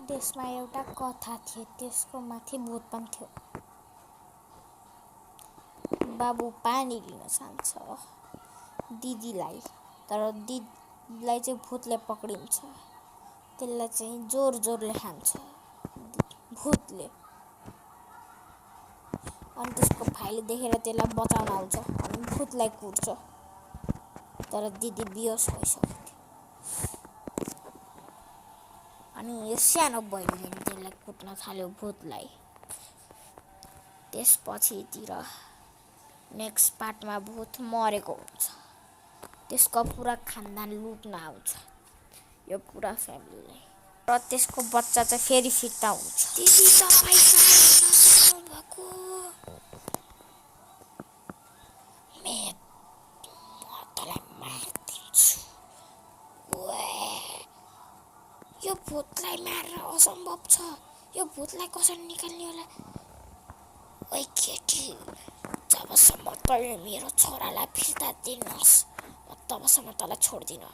देशमा एउटा कथा थियो, त्यसको माथि भूत पनि थियो। बाबु पानी लिन जान्छ दिदीलाई, तर दिदीलाई चाहिँ भूतले पक्रिन्छ। त्यसलाई चाहिँ जोर जोरले खान्छ भूतले। अनि त्यसको भाइले देखेर त्यसलाई बचाउन आउँछ अनि भूतलाई कुट्छ, तर दिदी बेहोस भइसक्यो। अनि यो सानो बहिनीले त्यसलाई कुट्न थाल्यो भूतलाई। त्यसपछितिर नेक्स्ट पार्टमा भूत मरेको हुन्छ। त्यसको पुरा खानदान लुट्न आउँछ यो पुरा फ्यामिलीलाई, र त्यसको बच्चा चाहिँ फेरि फिर्ता हुन्छ। दिदी तपाईँ नजानु भएको, म तँलाई मारिदिन्छु। यो भूतलाई मार्न असम्भव छ, यो भूतलाई कसरी निकाल्ने होला? ओइ केटी, जबसम्म तैँले मेरो छोरालाई फिर्ता दिनुहोस् तबसम्म तँलाई छोड्दिनँ।